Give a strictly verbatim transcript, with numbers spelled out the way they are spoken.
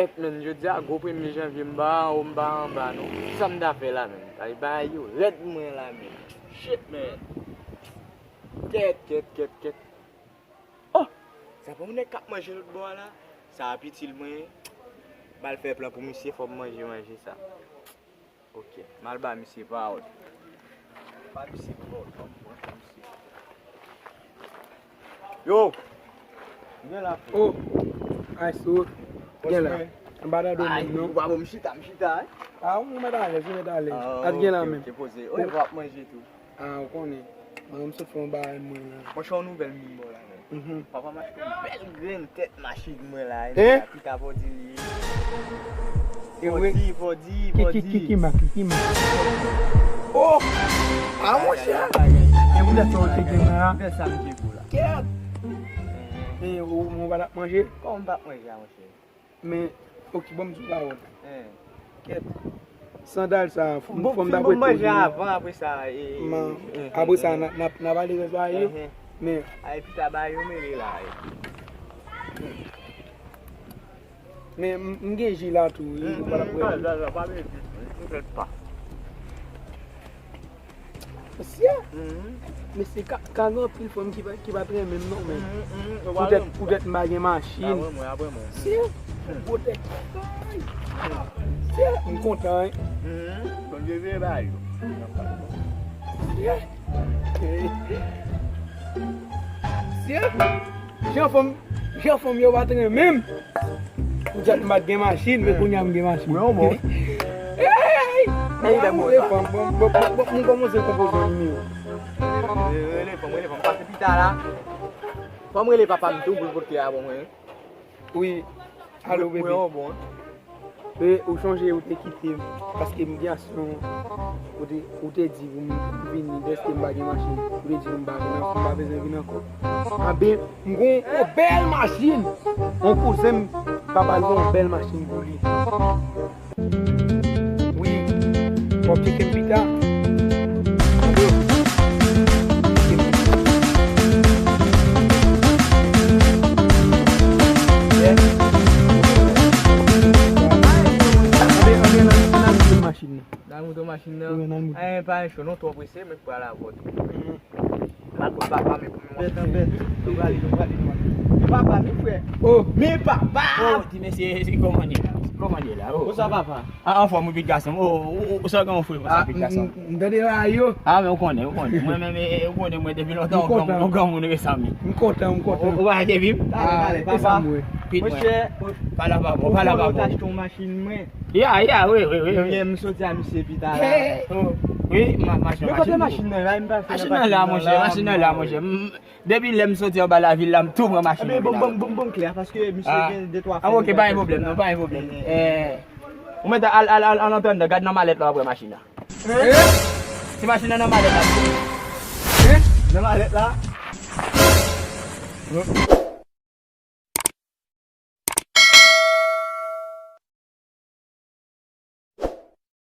Kèt, menn, jodi a gwo premye janvye, m pa anwo, m pa anba, non. Kisa m ta fè la, menn? Ay, bagay yo rèd mwen la, menn. Shit, menn. Kèt, kèt, kèt, kèt. Oh! Sa pa yon nèg k ap manje lòt bò a la? Sa ap itil mwen. M al fè plan pou misye, fò m manje manje sa. Ok, m al ba misye pawòl. Ba misye pawòl, ban m pran misye. Yo! Gen la, frè. Oh! Ay, so, gen la. Respè. M pa nan domèn, non. Ou pa bon, m chita, m chita, hein? Ah, ou mèt alèz, ou mèt alèz. Ah, at gen la, ok, menm. Ok, poze. Ou w ap manje tou. Ah, ou konnen. Mwen, m sot fè yon bagay mwen la. Mwen, se yon nouvèl m vin ba w la, menm. Mhm. Papa m achte yon bèl grenn tèt machin mwen la. Hein? Pita fò di li. E vre? Fò di, fò di, fò di. Ki, ki, ki, ki mak, ki mak? Oh! Ah, monchè! E pou tèt sa ou te gen la? Fè sa m te pou la. Kèt! E ou, ou pa t ap manje? Kòman m p ap manje a, monchè? Men, ok, ban m di w pawòl. Kèt. Sandal sa, fò m, fò m ta prete w li. Bon, fin bon manje avan, apre sa, e, e, apre sa, n a, n a, n a pale rès bagay yo. Men, ay, pita bagay yo mele la, e. Men, m, m gen ji la tou, wi, ou pa t ap wè. Sa, sa, sa, pa mele, enkyèt pa. Mesye, mesye, ka, ka gen anpil fanm ki pa, ki pa t renmen m non, men poutèt, poutèt m pa gen machin. Mesye, poutèt, mesye, m kontan, wi. Mesye, mesye, jan fanm, jan fanm yo pa t renmen m. Poutèt m pa t gen machin, men kounye a m gen machin. Wi, yon bon. Ey! Ey, lè m wè fanm, bon, bon, bon, bon, m kòmanse konpoze yon nimewo. Rele fanm, rele fanm, pase pita la. Fanm rele papa m tou pou l pote a pou mwen. Wi, alo, bebe. Wi, yon bon. E ou chonje ou te kite m, paske m gen aksyon, ou te, ou te di pou m vini, dèske m pa gen machin, ou te di pou m pa vin ankò, m pa bezwen vin ankò. Anben, m gon yon bèl machin. Yon kouzen m, papa l gon yon bèl machin pou li. Wi, w ap tcheke m pita. Anben, tcheke m pita. Anben, anben, ann al moute machin nan. N al moute machin nan. Wi, n al moute. Ay, pa cho, nou twò prese, men pral avè w tou. Mal pou papa, men pou mwen. Bèt, bèt. Nou prale, nou prale, nou prale. Men papa, men frè. Oh. Men papa! Oh, ti mesye, se kòman ye la? Kòman ye la? Oh. Konsa papa? Ah, anfòm, wi, pitit gason m. Oh, oh, oh, sa gen yon frè konsa, pitit gason m. M tande la yo. Ah, men ou konnen, ou konnen. Mwen menm, eh, ou konnen mwen depi lontan, yon granmoun, yon granmoun resanmi. M kontan, m kontan. Ou pa achte vi m? Ah, e sa m wè. Monchè, pale a papa, pale a papa. Ou te achte yon machin mwen. Ya, ya, wi, wi, wi, wi. Yè m soti a misye pita la. Wi, machin, machin. Men kote machin nan la, m pa fè machin nan la, monchè, machin nan la, monchè. Depi lè m soti anba lavil la, m tou pran machin nan. Bon, bon, bon, bon, klè, paske misye gen de twa fwa. Ah, ok, pa gen pwoblèm, non, pa gen pwoblèm. Eh, ou mèt al, al, al, al antann, gad nan malèt la, w ap wè machin nan. Eh? Ti machin nan nan malèt la. Eh? Nan malèt la.